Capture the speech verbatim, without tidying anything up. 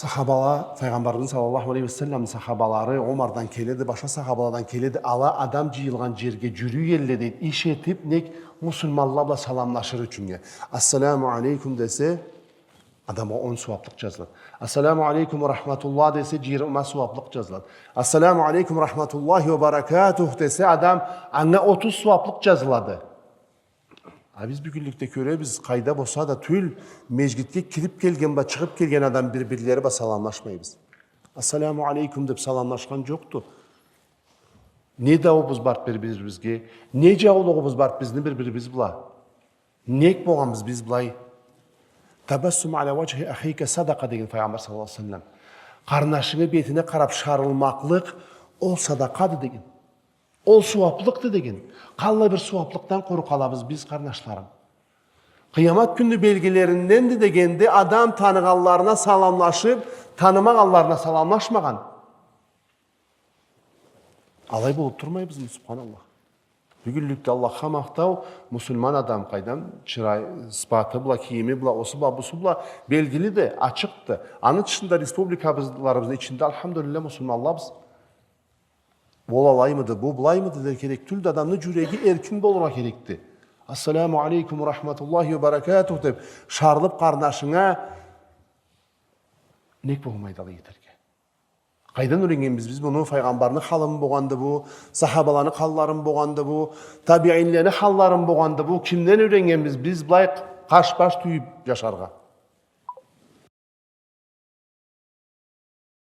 Сахабала, Файгъамбарыбызны саллаллаху алейхи ва салламны сахабалары, Омардан келеди, башха сахабаладан келеди, ала адам джыйылгъан джерге джюрюй элле, дейди, иш этиб, нек муслиманла бла саламлашыр ючюннге. «Ассаламу алейкум» десе, адамгъа он сууаблыкъ джазылады. «Ассаламу алейкум ва рахматуллах» десе, джыйырма сууаблыкъ джазылады. «Ассаламу алейкум ва рахматуллахи ва баракатух» десе, адам, анга отуз сууаблыкъ джазылады. А биз бюгюнлюкде кёребиз, къайда болса да тюл, межгитге кириб келген бла чыгъыб келген адам бир-бирлери бла саламлашмайбыз. «Ассаламу алейкум» деб саламлашхан джокъду. Не дауубуз барды бир-бирибизге, не джаулугъубуз барды бизни бир-бирибиз бла? Нек болгъанбыз биз былай? «Табассум аля ваджхи ахика садакъа» деген Файгъамбар саллаллаху алейхи ва саллам. Къарнашынгы бетине къараб шарылмакълыкъ, ол садакъады деген. Ол сууаблыкъды деген. Къаллай бир сууаблыкъдан къуру къалабыз биз, къарнашларым. Къыямат кюнню белгилеринденди дегенди адам таныгъанларына саламлашыб, танымагъанларына саламлашмагъан. Алай болуб турмайбызмы, субханаллах? Бюгюнлюкде Аллахха махтау, муслиман адам, къайдам, чырай, сыпаты бла, кийими бла, осу бла, бусу бла белгилиди, ачыкъды. Аны тышында республикаларыбызны ичинде, альхамдулиллях, муслиманлабыз. Ол алаймыды, бу былаймыды дер керек тюлдю, адамны джюреги эркин болургъа керекди. «Ассаламу алейкум ва рахматуллахи ва баракатух» деб, шарылыб къарнашынга нек болмайды алай этерге? Къайдан юреннгенбиз биз муну? Файгъамбарны халымы болгъанды бу, сахабаланы халларымы болгъанды бу, табиинлени халларымы болгъанды бу? Кимден юреннгенбиз биз былай къаш-баш тюйюб джашаргъа?